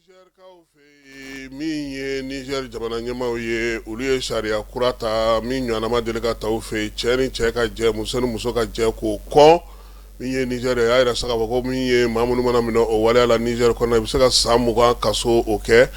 Nizɛrikaw fɛ yen, min ye Nizɛri jamana ɲɛmaaw ye, olu ye sariya kura ta min ɲɔgɔnna ma deli ka ta u fɛ yen, cɛ ni cɛ ka jɛ, muso ni muso ka jɛ, k'o kɔn. Min ye Nizɛri ye, a y'a jira sa k'a fɔ ko min ye maa minnu mana minɛ o waleya la Nizɛri kɔnɔ, i bɛ se ka san 20 kaso o kɛ.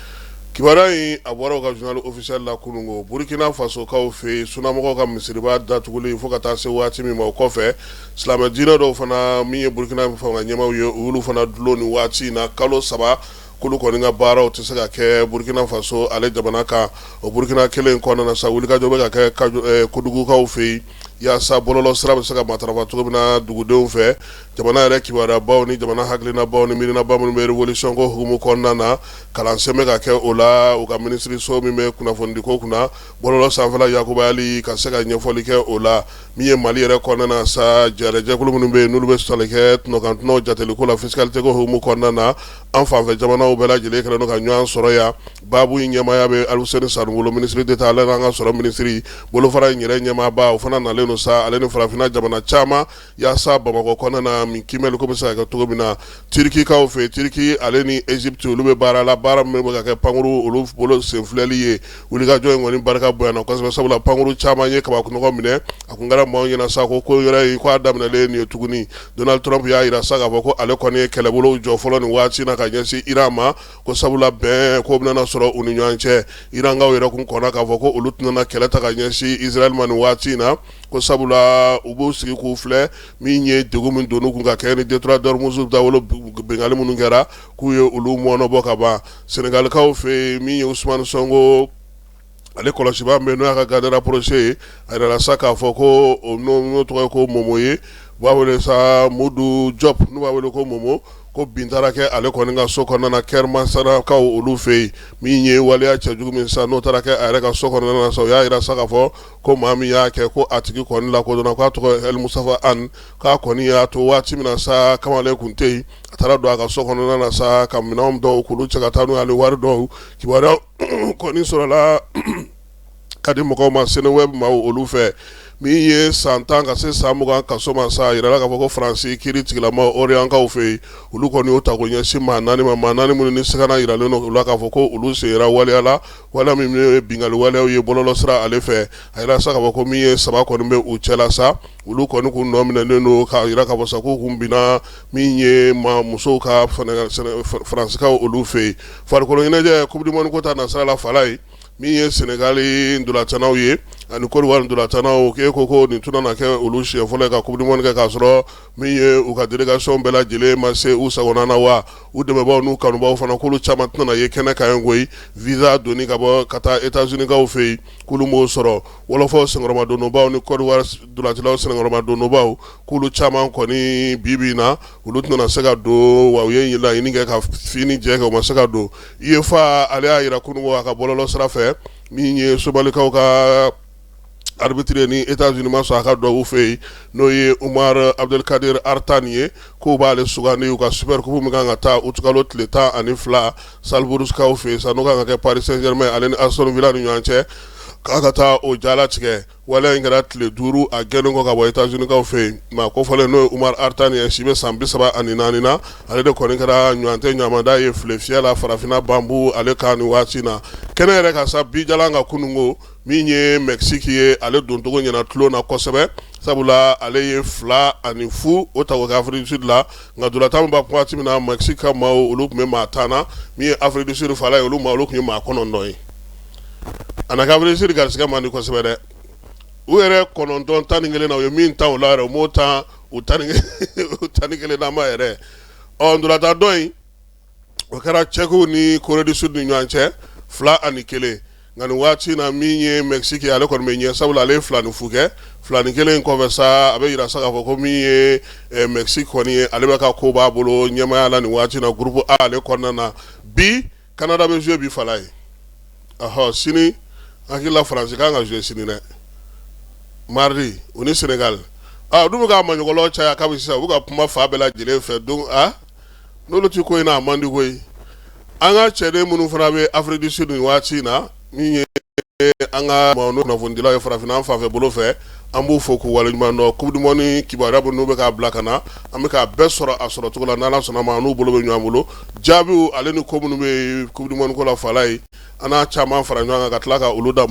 Kibaruya in a bɔra u ka journal officiel la kununko. Burukina Fasokaw fɛ yen, sunamɔgɔw ka misiriba datuguli fo ka taa se waati min ma, o kɔfɛ silamɛ diinɛ dɔw fana, min ye Burukina fanga ɲɛmaaw ye, u y'olu fana dulon nin waati in na kalo 3, k'olu kɔni ka baaraw tɛ se ka kɛ Burukina Faso ale jamana kan. O Burukina kelen kɔnɔna na sa, wulikajɔ bɛ ka kɛ Kodugukaw fɛ yen yaasa bɔlɔlɔ sira bɛ se ka matarafa cogo min na dugudenw fɛ. Jamana yɛrɛ kibaruyabaw ni jamana hakilinabaw ni miirinaba minnu bɛ révolution ko hukumu kɔnɔna na, kalansen bɛ ka kɛ o la. U ka minisiriso min bɛ kunnafonidiko kunna bɔlɔlɔ sanfɛla yakubayali, ka se ka ɲɛfɔli kɛ o la. Min ye Mali yɛrɛ kɔnɔna na sa, jɛrɛjɛkulu minnu bɛ yen n'olu bɛ tali kɛ tɔnɔkantɔnɔw jateliko la fiscalité ko hukumu kɔnɔna na, an fanfɛ jamanaw bɛɛ lajɛlen kɛlen don ka ɲɔgɔn sɔrɔ yan. Baabu in ɲɛmaaya bɛ Aluseni Sanu bolo, ministre d'État, ale n'an ka sɔrɔ minisiri bolofara in yɛrɛ ɲɛmaaba, o fana nalen don sa, ale ni farafinna jamana caman, yaasa Bamakɔ kɔnɔna na min kiimɛli ko bɛ se ka kɛ cogo min na. Tirikikaw fɛ, Tiriki ale ni Egypte, olu bɛ baara la, baara min bɛ ka kɛ pankuru olu bolo senfilɛli ye. Wulikajɔ in kɔni barika bonyana kosɛbɛ, sabula pankuru caman ye kabakunɔgɔ minɛ. A kun kɛra maaw ɲɛna sa ko ko yɛrɛ ye k'a daminɛlen nin ye tuguni. Donald Trump y'a jira sa k'a fɔ ko ale kɔni ye kɛlɛbolo jɔ fɔlɔ nin waati na ka ɲɛsin Iran ma, ko sabula bɛn ko bɛna sɔrɔ u ni ɲɔgɔn cɛ. Irankaw yɛrɛ kun kɔnna k'a fɔ ko olu tɛna kɛlɛ ta ka ɲɛsin Israël ma nin waati in na, ko sabula u b'u sigi k'u filɛ min ye degun min donn'u kun ka kɛ ni détroit d'Ormuz dawolo binkanni minnu kɛra, k'u ye olu mɔɔnɔbɔ ka ban. Senegalikaw fɛ yen, min ye Ousmane Sonko ale kɔlɔsibaa min n'o y'a ka garde rapproché ye, a yirala sa k'a fɔ ko o n'o tɔgɔ ye ko Momo ye, u b'a wele sa Modou Diop, n'u b'a wele ko Momo, ko bin taara kɛ ale kɔni ka so kɔnɔna na Kɛr Masarakaw olu fɛ yen. Min ye waleya cɛjugu min sa n'o taara kɛ a yɛrɛ ka so kɔnɔna na sa, o y'a yira sa k'a fɔ ko maa min y'a kɛ, ko a tigi kɔni lakodɔnna, k'a tɔgɔ El Mustafa An, k'a kɔni y'a to waati min na sa kamalen kun tɛ yen, a taara don a ka so kɔnɔna na sa ka minɛnw dɔw k'olu cɛ ka taa n'u ye, ani wari dɔw. Kibaruya kɔni sɔrɔla ka di mɔgɔw ma Seneweb maaw olu fɛ. Min ye san 10 ka se san 20 kaso ma sa, a yirala k'a fɔ ko Faransi kiiri tigilama Orientkaw fɛ yen, olu kɔni y'o ta k'o ɲɛsin maa naani ma, maa naani minnu ni sigana yiralen don u la k'a fɔ ko olu sen yera waleya la, waleya min ye binkanni waleyaw ye bɔlɔlɔ sira ale fɛ. A yira sa k'a fɔ ko min ye saba kɔni bɛ u cɛla sa, olu kɔni kun nɔ minɛnen don k'a yira k'a fɔ sa k'u kun binna min ye maa musow ka Faransikaw olu fɛ yen. Farikolo ɲɛnajɛ, Coupe du monde ko ta nasira la, fala ye min ye Senegali ntolatannaw ye ani Côte d'Ivoire ntolatannaw, k'e ko ko nin tɛna kɛ olu siɲɛ fɔlɔ ye ka Coupe du monde kɛ k'a sɔrɔ min ye u ka délégation bɛɛ lajɛlen ma se u sagona na, wa u dɛmɛbaaw n'u kanubaw fana, k'olu caman tɛna ye kɛnɛ kan yen koyi. Visa donni ka bɔ ka taa États-Unis kaw fɛ yen, k'olu m'o sɔrɔ. Wɔlɔfɔw senkɔrɔmadonbaw ni Côte d'Ivoire ntolacilaw senkɔrɔmadonbaw, k'olu caman kɔni bi bi in na, olu tɛna se ka don, wa u ye laɲini kɛ ka fin ni jɛ kɛ, u ma se ka don. UEFA ale y'a yira kununko a ka bɔlɔlɔ sira fɛ, min ye Somalikaw ka arbitre ni États-Unis ma sɔn a ka dugawu fɛ yen, n'o ye Umar Abdelkader Artan ye, k'u b'ale sugandi u ka super coupe min kan ka taa utikalo tile 12 Salzbourgkaw fɛ yen sa, n'o kan ka kɛ Paris Saint-Germain ale ni Aston Villa ni ɲɔgɔn cɛ, k'a ka taa o jalatigɛ. Waleya in kɛra tile 5 a gɛnnen kɔ ka bɔ États-Unis kaw fɛ yen. Maa kofɔlen, n'o ye Umar Artan ye, si bɛ san 34 na, ale de kɔni kɛra ɲɔgɔn tɛ ɲamada ye file fiyɛ la farafinna banbu ale kan nin waati na. Kɛnɛ yɛrɛ kan sa, bijalan ka kununko, min ye Mexique ye, ale doncogo ɲɛna tulon na kosɛbɛ, sabula ale ye 2-0 o ta k'o kɛ Afrique du Sud la. Nka ntolatan bɛ ban waati min na, Mexique ka maaw olu tun bɛ maa 10 na, min ye Afrique du Sud fala ye, olu maa olu tun ye maa 9 ye. A na kɛ Afrique du Sud garisigɛ man di kosɛbɛ dɛ. U yɛrɛ 9, 11 na, u ye min tan o la yɛrɛ, u m'o tan u 11 nama yɛrɛ. Ɔ ntolatan dɔ in, o kɛra Tchèquew ni Corée du Sud ni ɲɔgɔn cɛ, 2-1. Nka nin waati na, min ye Mexique ye, ale kɔni bɛ ɲɛ, sabula ale ye 2-0 kɛ. 2-1 kɔfɛ sa, a bɛ yira sa k'a fɔ ko min ye Mexique kɔni ye, ale bɛ ka ko b'a bolo ɲɛmaaya la nin waati na groupe A ale kɔnɔna na. Bi Canada bɛ jouer bi, fala ye. Ɔhɔ, sini hakili la Faransi kan ka jouer sini dɛ, mardi, u ni Sénégal. Ah, olu bɛ ka maɲɔgɔlɔ caya kabi sisan, u bɛ ka kuma fa bɛɛ lajɛlen fɛ. Donc ah, n'olu ti ko in na, a man di koyi. An ka cɛden minnu fana bɛ Afrique du Sud nin waati in na, min ye an ka kunnafonidilaw ye farafinna an fanfɛ bolo fɛ, An b'u fo k'u waleɲuman dɔn. Coupe du monde kibaruya n'u bɛ k'a bila ka na, an bɛ k'a bɛɛ sɔrɔ a sɔrɔ cogo la. N'Ala sɔnna ma, n'u bolo bɛ ɲɔgɔn bolo, jaabiw ale ni ko minnu bɛ coupe du monde ko la, fala ye, an n'a caman fara ɲɔgɔn kan ka tila ka olu da.